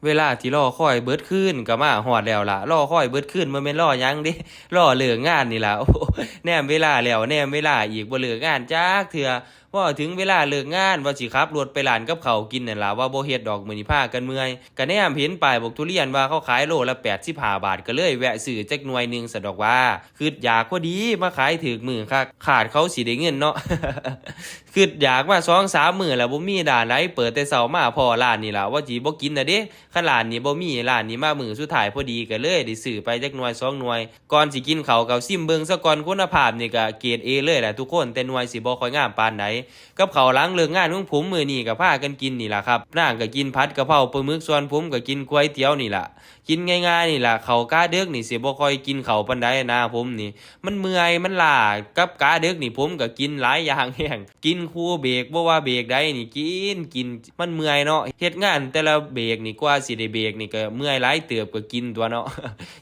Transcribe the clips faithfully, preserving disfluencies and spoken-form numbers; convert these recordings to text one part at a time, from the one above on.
เวลาที่รอคอยเบิดคืนก็มาฮอดแล้วล่ะ รอคอยเบิดคืนบ่แม่นรอหยังเด้ รอเลิกงานนี่ล่ะ โอ้ แนมเวลาแล้วแนมเวลาอีก บ่เลิกงานจักเทื่อ พอถึงเวลาเลิกงานว่าสิขับรถไปร้านกับข้าวกินนั่นล่ะ ว่าบ่เฮ็ดดอกมื้อนี้พากันเมื่อย ก็แนมเห็นป้ายบักทุเรียนว่าเขาขายโลละแปดสิบห้าบาท ก็เลยแวะซื้อจักหน่วยหนึ่งซะดอกว่า คิดอยากพอดีมาขายถืกมื้อคัก คาดเขาสิได้เงินเนาะ คิดอยากมาสองสามมื้อแล้ว บ่มีร้านใดเปิดแต่เช้ามาพ้อร้านนี่ล่ะ ว่าสิบ่กินน่ะเด้ คันร้านนี้บ่มี ร้านนี้มามื้อสุดท้ายพอดี ก็เลยได้ซื้อไปจักหน่วยสองหน่วย ก่อนสิกินข้าวก็ซิมเบิ่งซะก่อน คุณภาพนี่ก็เกรด เอ เลยแหละทุกคน แต่หน่วยสิบ่ค่อยงามปานใด กับข้าวหลังเลิกงานของผมมื้อนี้ก็พากันกินนี่ล่ะครับ นางก็กินผัดกะเพราปลาหมึก ส่วนผมก็กินก๋วยเตี๋ยวนี่ล่ะ กินง่ายๆนี่ล่ะ ข้าวกะดึกนี่สิบ่ค่อยกินข้าวปานใดนะผมนี่ มันเมื่อย มันล้า กับกะดึกนี่ผมก็กินหลายอย่างแฮง กินคู่เบรก บ่ว่าเบรกใดนี่กิน กิน มันเมื่อยเนาะ เฮ็ดงานแต่ละเบรกนี่ กว่าสิได้เบรกนี่ก็เมื่อยหลายเติบ ก็กินตั๊วเนาะ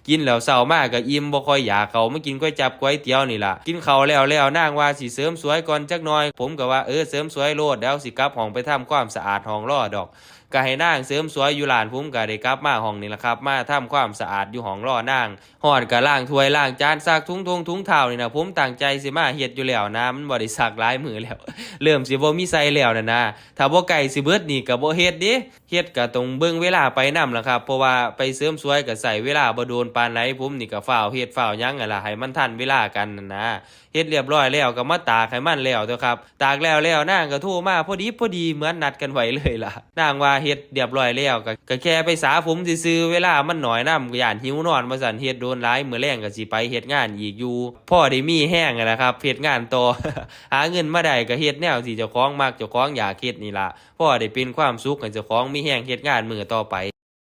กินแล้วเช้ามาก็อิ่ม บ่ค่อยอยาก เข้ามากินก๋วยจั๊บก๋วยเตี๋ยวนี่ล่ะ กินข้าวแล้วแล้ว นางว่าสิเสริมสวยก่อนจักหน่อย ผมก็ว่า เออ เสริมสวยโลด เดี๋ยวสิกลับห้องไปทำความสะอาดห้องรอดอก ก็ให้นางเสริมสวยอยู่ร้าน ผมก็ได้กลับมาห้องนี่ล่ะครับ มาทำความสะอาดอยู่ห้องรอนาง ฮอดก็ล้างถ้วยล้างจาน ซักถุงทงถุงเท้านี่นะ ผมตั้งใจสิมาเฮ็ดอยู่แล้วนะ มันบ่ได้ซักหลายมื้อแล้ว เริ่มสิบ่มีใส่แล้วนั่นนะ ถ้าบ่ใกล้สิเบิดนี่ก็บ่เฮ็ดเด้ เฮ็ดก็ต้องเบิ่งเวลาไปนำล่ะครับ เพราะว่าไปเสริมสวยก็ใช้เวลาบ่โดนปานใด ผมนี่ก็ฟ้าวเฮ็ดฟ้าวหยังนั่นล่ะ ให้มันทันเวลากันนั่นนะ เฮ็ดเรียบร้อยแล้วก็มาตากให้มันแล้วเถอะครับ ตากแล้วแล้วนางก็โทรมาพอดีพอดี เหมือนนัดกันไว้เลยล่ะ นางว่าเฮ็ดเรียบร้อยแล้ว ก็ ก็แค่ไปสระผมซื่อๆ เวลามันน้อยนำ ย้านหิวนอนว่าซั่น เฮ็ดโดนหลาย มื้อแลงก็สิไปเฮ็ดงานอีกอยู่ พอได้มีแฮงนั่นล่ะครับ เฮ็ดงานต่อ หาเงินมาได้ก็เฮ็ดแนวที่เจ้าของมัก เจ้าของอยากเฮ็ดนี่ล่ะ พอได้เป็นความสุขให้เจ้าของ มีแฮงเฮ็ดงานมื้อต่อไป